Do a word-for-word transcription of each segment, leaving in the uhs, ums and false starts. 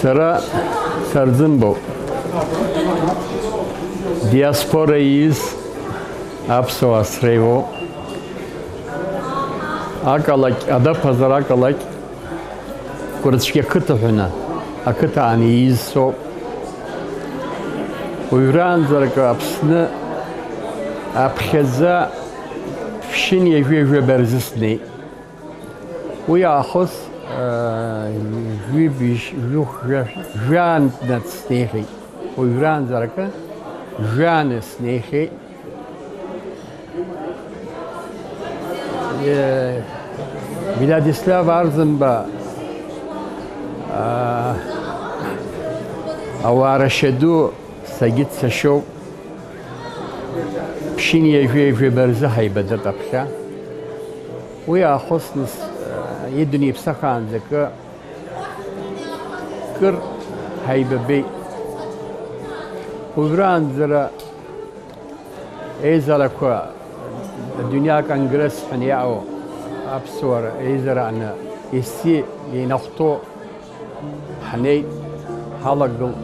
Сара Сарӡынбоуп. Диаспора ииз аԥсуаа среиуоуп. Ақалақь, адаԥазар ақалақь, Кәырцәгьа қыҭа ҳәаны ақыҭан ииз соуп. Уажәраанӡа акы Аԥсны аԥхьаӡа ԥшьынҩажәи жәаба рзы снеит. Уи аахыс, аа, жәибжь, жәохә, жәа-, жәаантә снеихьеит. Уажәраанӡа акы, жәааны снеихьеит. Е, Владислав Арӡынба, аа, ауаа рашьа ду сагьы дсашьоуп. Ԥшьынҩажәи жәаба рзы ҳаибадырт аԥхьа. Уи аахысны, э, идунеиԥсахаанӡа акы, кыр ҳаибабеит. Уажәраанӡара еизарақәа, адунеи аконгресс ҳәа иаау аԥсуара еизара аҟны исси инахәҭоу ҳнеит, ҳалагылт.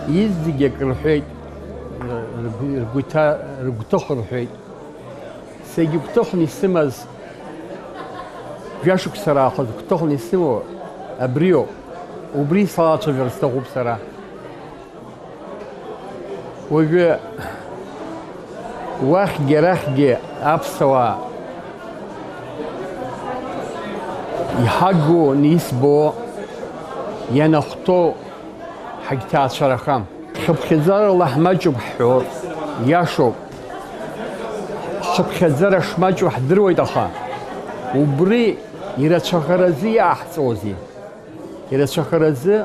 Изегьы акы рҳәеит, ргәы-, ргәы иҭа-, ргәҭыха рҳәеит. Сегьыгәҭыхны исымаз, жәашықәса раахыс гәҭыхны исымоу абриоуп. Убри салацәажәар сҭахуп сара. Уажәы уахьгьы арахьгьы аԥсуаа иҳагу анизбо, ианахәҭоу ҳагьҭаацәарахам. Хыԥхьаӡарала ҳмаҷуп ҳҳәо иашоуп. Хыԥхьаӡара шмаҷу ҳдыруеит, аха убри ирацәахаразы иааҳҵозеи? Ирацәахаразы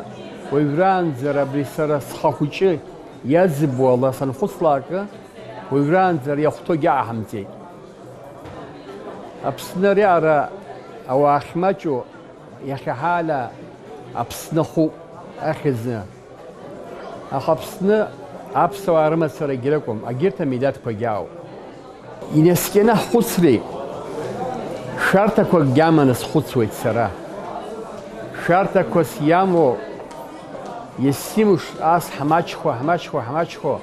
уажәраанӡа абри сара схахәыҷы иаӡбо ала санхәыцлакы, уажәраанӡа ари ахәҭоугьы ааҳамҵеит. Аԥсны ари ара ауаа ахьмаҷу иахьа ҳаала Аԥсны ахәуп ахьӡны. Аха Аԥсны аԥсуаа рымацарагьы ракәым, агьырҭ амилаҭқәагьы ауп. Инаскьаны ҳхәыцреи, шәарҭақәакгьы аманы схәыцуеит сара. Шәарҭақәас иамоу, есимш ас ҳмаҷхо, ҳмаҷхо, ҳмаҷхо,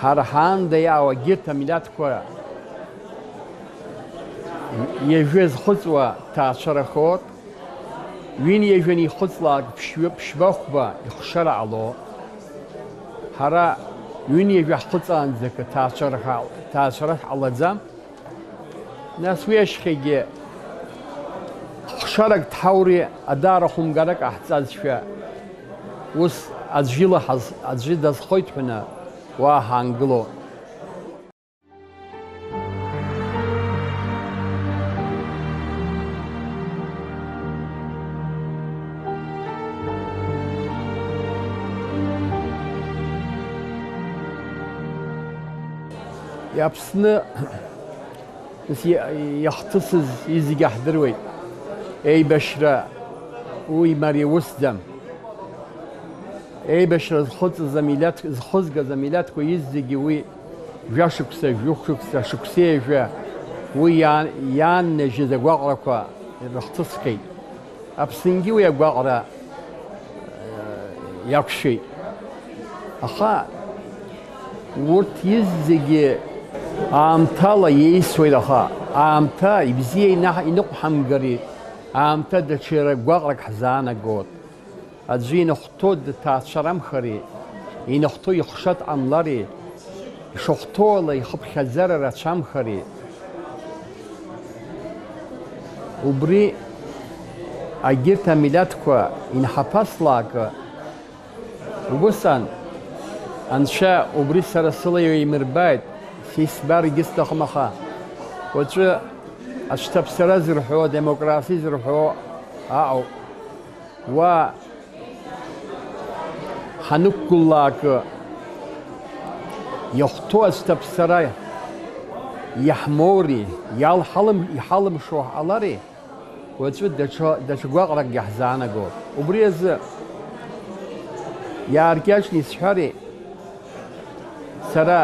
ҳара ҳаанда иаау агьырҭ амилаҭқәа ҩажәа зхыҵуа ҭаацәарахоит. Ҩынҩажәа анихыҵлак ԥшьҩы-, ԥшьба-хәба ихшара ҟало. Ҳара ҩынҩажәа ҳхыҵаанӡа акы ҭаацәара ҳа-, ҭаацәара ҳҟалаӡам. Нас уи ашьхьагьы хшарак дҳаури, адаара хәымгарак ҟаҳҵазшәа, ус аӡә илаҳаз аӡәы дазхоит ҳәаны уа ҳаангыло. Иаԥсны Нас иа-, иахҭысыз изегьы ҳдыруеит. Еибашьра уи мариа усӡам. Еибашьра зхыҵыз амилаҭ, зхызгаз амилаҭқәа изегьы уи жәашықәса, жәохә шықәса, шықәсеижәа уи иаан-, иааннажьыз агәаҟрақәа рыхҭысхьеит. Аԥсынгьы уи агәаҟра, э, иақәшәеит. Аха урҭ изегьы аамҭала иеисуеит, аха аамҭа ибзиа инаҳ-, иныҟәҳамгари, аамҭа даҽа гәаҟрак ҳзаанагоит. Аӡәы инахәҭоу дҭаацәарамхари, инахәҭоу ихшатә ҟамлари, ишахәҭоу ала ихыԥхьаӡара рацәамхари. Убри агьырҭ амилаҭқәа инҳаԥаслакы, убысҟан Анцәа убри сара сыла иоимырбааит, сисбаргьы сҭахым, аха уаҵәы ацәҭаԥсара зырҳәо, адемокраси зырҳәо аҟоуп. Уа ҳанықәгыллаакы, иахәҭоу аӡә ҭаԥсара иаҳмоури, иалҳалым-, иҳалымшо ҳҟалари, уаҵәы даҽа, даҽа гәаҟракгьы ҳзаанаго. Убри азы иааркьаҿны исҳәари, сара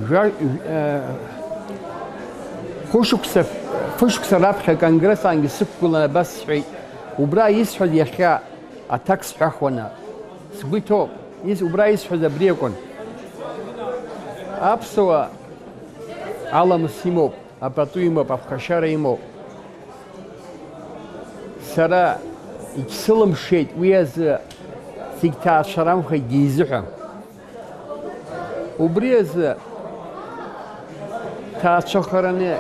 Жәа-, э, хәышықәса, фышықәса раԥхьа аконгресс ангьы сықәгыланы абас сҳәеит, убра исҳәаз иахьа Аҭак сҳәахуаны сгәы иҭоуп, ис-, убра исҳәаз абри акәын. Аԥсуа аламыс имоуп, апату имоуп, аԥхашьара имоуп. Сара егьсылымшеит уи азы зегь ҭаацәарамхеит изыҳәа. Убри азы ҭаацәахараны,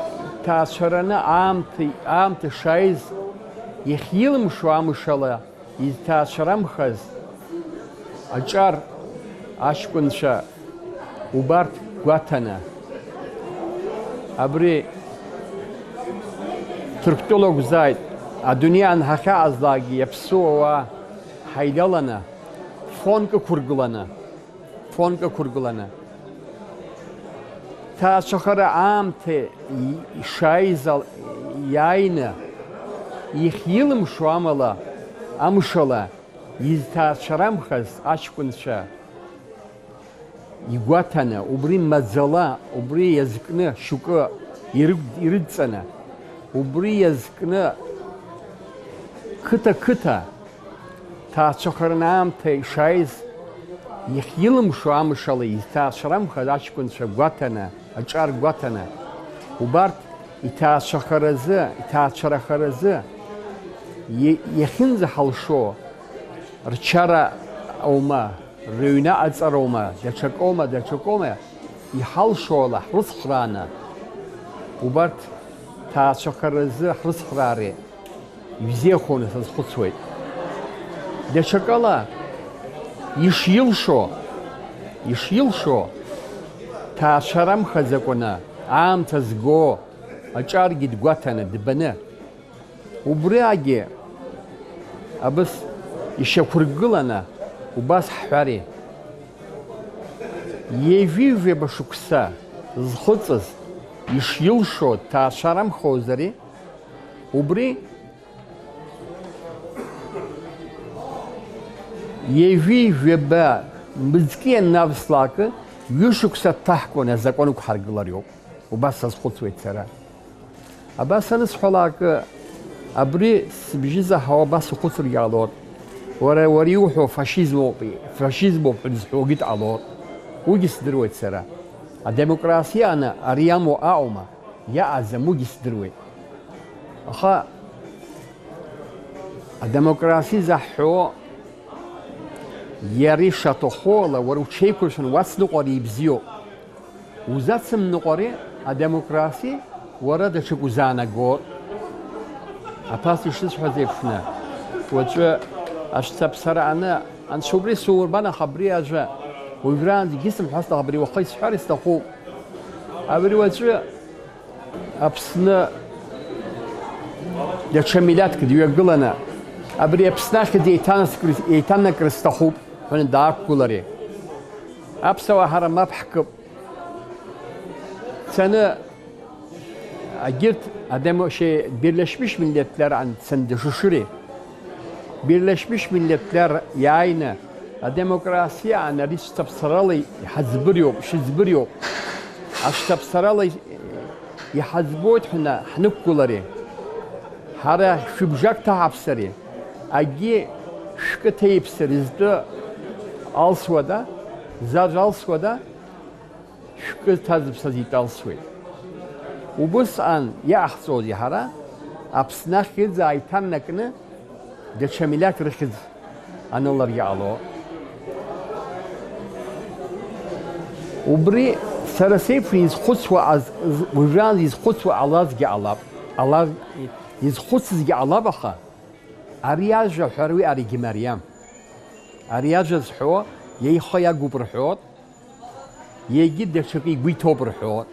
ҭаацәараны аамҭа, аамҭа шааиз, иахьилымшо амшала изҭаацәарамхаз аҿар аҷкәынцәа убарҭ гәаҭаны, абри Ҭырқәтәыла акәзааит, адунеи анҳахьаазлакгьы иаԥсуа уаа ҳаидаланы, фонк ықәыргыланы, фонк ықәыргыланы, ҭаацәахара аамҭа ишааиз ал-, иааины, ихьилымшо амала, амшала изҭаацәарамхаз аҷкәынцәа игәаҭаны, убри маӡала, убри иазкны шьоукы ирыг-, ирыдҵаны, убри иазкны қыҭа-қыҭа ҭаацәахараны аамҭа ишааиз, иахьилымшо амшала изҭаацәарамхаз аҷкәынцәа гәаҭаны, аҿар гәаҭаны, убарҭ иҭаацәахаразы, иҭаацәарахаразы, иа-, иахьынӡаҳалшо, рчара аума, рыҩны аҵароума, даҽакоума, даҽакоума, иҳалшо ала ҳрыцхрааны, убарҭ ҭаацәахаразы ҳрыцхраареи. Ибзиахоны сазхәыцуеит. Даҽакала, ишилшо, ишилшо, ҭаацәарамхаӡакәаны, аамҭа зго, аҿаргьы дгәаҭаны, дбаны, убриагьы абас ишьақәыргыланы, убас ҳҳәари. Ҩажәи жәаба шықәса зхыҵыз, ишилшо, ҭаацәарамхозари, убри ҩажәи жәаба мызкы ианнавслакы, ҩышықәса дҭаҳкуан азакәан ықәҳаргылар иоуп. Убас сазхәыцуеит сара. Абас анысҳәалакы, абри сыбжьы заҳауа абас ухәыцыргьы ҟалоит. Уара, уара иуҳәо фашизмоуп, фашизмоуп ҳәа дызҳәогьы дҟалоит. Уигьы сдыруеит сара. Адемокрасиа аны ари иамоу аума? Иаҟаӡам, уигьы сдыруеит. Аха адемокрасиа заҳҳәо, иара ишаҭаху ала, уара уҽеиқәыршәан уацныҟәар ибзиоуп. Узацымныҟәари адемокраси, уара даҽак узаанаго. Аԥас ишысҳәаз еиԥшны, уаҵәы ашьцаԥсара аны, анцәа убри сумырбан, аха абри ажәа уажәраанӡагьы исымҳәацт, аха абри уаха исҳәар исҭахуп. Абри уаҵәы Аԥсны даҽа милаҭк дҩагыланы, абри Аԥсны ахьӡ еиҭанаскыр-, еиҭанакыр сҭахуп ҳәа даақәгылари. Аԥсуаа ҳара мап ҳкып. Цаны агьырҭ адемо-, шье-, Birleşmiş Milletler ан цаны дышышыри. Birleşmiş Milletler иааины адемокрасиа ан ари шьҭаԥсарала иҳаӡбыриоуп, шьыӡбыриоуп. Ашьҭаԥсарала иҳаӡбоит ҳәа ҳнықәгылари. Ҳара шәыбжак ҭаҳаԥсари, акгьы шәкы ҭеиԥсари зтәы алсуада, зажә алсуада, шәкы ҭазыԥсаз итәалсуеит. Убысҟан иаҳҵозеи ҳара, Аԥсны ахьӡ ааиҭанакны, даҽа милаҭ рыхьӡ анылар иҟало? Убри сара сеиԥш изхәыцуа аз-, з-, уажәраанӡа изхәыцуа ҟалазгьы ҟалап, ала-, изхәыцызгьы ҟалап, аха ари ажәа ҳәара уи аригьы мариам. Ари ажәа зҳәо, иа ихы иагуп рҳәоит, егьи даҽакы игәы иҭоуп рҳәоит.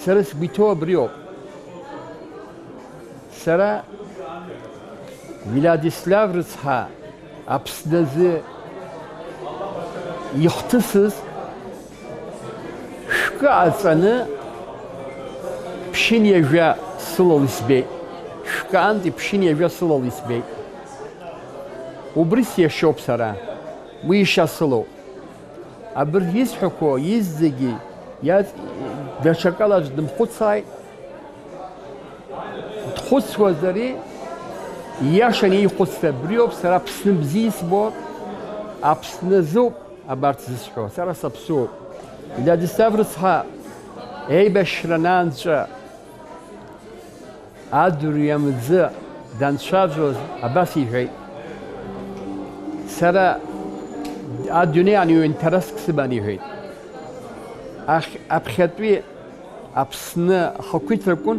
Сара сгәы иҭоу абриоуп. Сара Владислав рыцҳа Аԥсназы ихҭысыз шәкы аҵаны ԥшьынҩажәа сылал избеит. Шәкы антәи ԥшьынҩажәа сылал избеит. Убри сиашьоуп сара. Уи ишьа сылоуп. Абыржә исҳәақәо иззегьы иац-, даҽакала аӡә дымхәыцааит. Дхәыцуазари, Ииашаны еихәыцра абриоуп, сара Аԥсны бзиа исбо, Аԥсны азоуп абарҭ зысҳәо, сара саԥсуоуп. Владислав рыцҳа, еибашьра анааҵәа, адырҩа мзы данцәажәоз абас иҳәеит: "Сара адунеи аниҩынҭараск сыман", иҳәеит. Ахь-, аԥхьатәи Аԥсны ахақәиҭракәын.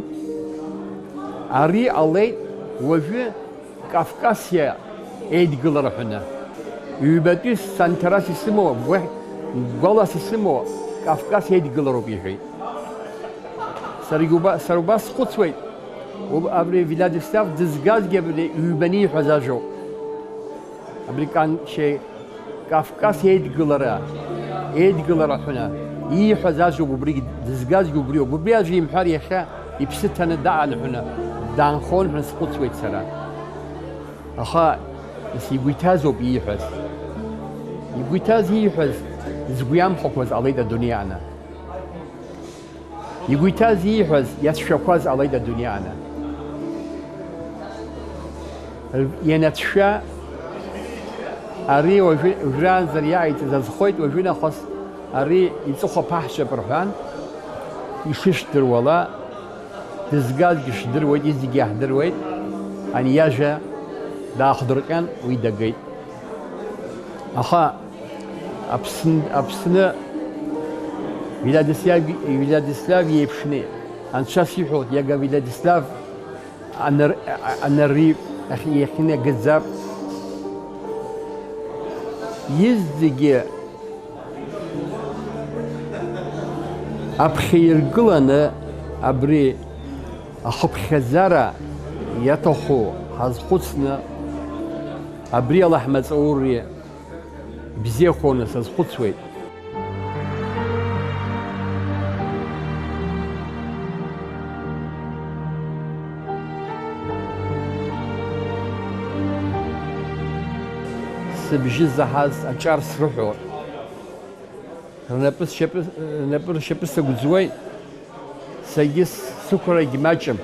Ари ҟалеит уажәы Кавказиа еидгылара ҳәаны. Ҩбатәи санҭарас исымоу, гәаҳ-, гәалас исымоу Кавказ еидгылароуп, иҳәеит. Саргьы уба-, сара убас схәыцуеит, уб-, абри Владислав дызгазгьы абри ҩбаны ииҳәаз ажәоуп. Абри кан-, шье-, Кавказ еидгылара, еидгылара ҳәаны ииҳәаз ажәоуп, убригь дызгазгьы убриоуп. Убри ажәа имҳәар иахьа иԥсы ҭаны даанҳәаны, даанхон ҳәа схәыцуеит сара. Аха ес игәы иҭазоуп ииҳәаз. Игәы иҭаз ииҳәаз згәы иамхәақәаз ҟалеит адунеи аҟны. Игәы иҭаз ииҳәаз иацәшәақәаз ҟалеит адунеи аҟны. Ианацәшәа, ари уажәы, уажәраанӡа иааиҵаз азхоит, уажәы нахыс ари иҵыхәа ԥаҳшьап рҳәан, ишышәдыруала, дызгазгьы шәдыруеит, изегьы иаҳдыруеит, ани иажәа даахдырҟьан, уи дагеит. Аха Аԥсн-, Аԥсны Владислав, Владислав иеиԥшны, анцәа сиҳәоит, иага Владислав анар-, а-, анари-, ахь-, иахьынагӡап. Изегьы аԥхьа иргыланы абри ахыԥхьаӡара иаҭаху ҳазхәыцны, абри ала ҳмаҵури бзиахоны сазхәыцуеит. Сыбжьы заҳаз аҿар срыҳәо, рнапы сшьапы, рнапы ршьапы сагәӡуеит. Саргьы сықәрагь маҷым.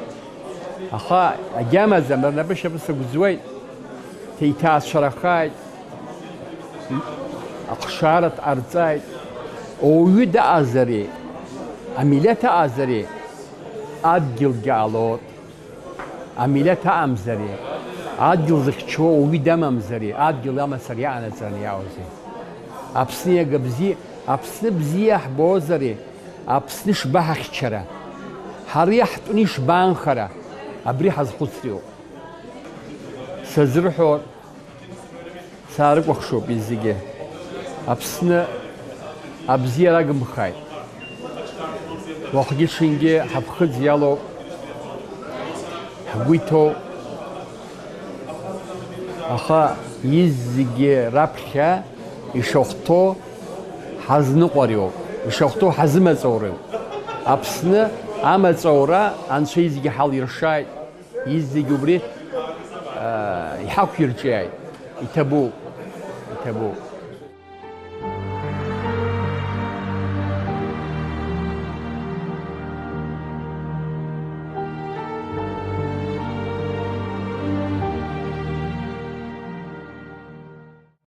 Аха агьамаӡам, рнапы шьапы сагәӡуеит, ҭеиҭаацәарахааит, ахшара ҟарҵааит. Ауаҩы даҟазари, амилеҭ аҟазари, адгьылгьы ҟалоит. Амилеҭ аҟамзари, адгьыл зыхьчо ауаҩы дамамзари, адгьыл амацара иаҟанаҵараны иаауазеи? Аԥсны иага бзиа, Аԥсны бзиа ҳбозари, Аԥсны ишбаҳахьчара, ҳара иаҳтәны ишбаанхара, абри ҳазхәыцриоуп. Сазырҳәо, саарыкәыхшоуп зегьы. Аԥсны абзиара агымхааит. Уахгьы-ҽынгьы ҳаԥхыӡ иалоуп, ҳгәы иҭоуп. Аха изегьы раԥхьа ишахәҭоу ҳазныҟәариоуп, ишахәҭоу ҳазымаҵуроуп. Аԥсны амаҵура Анцәа изегьы ҳалиршааит, изегьы убри, аа, иҳақәирҿиааит. Иҭабуп, иҭабуп.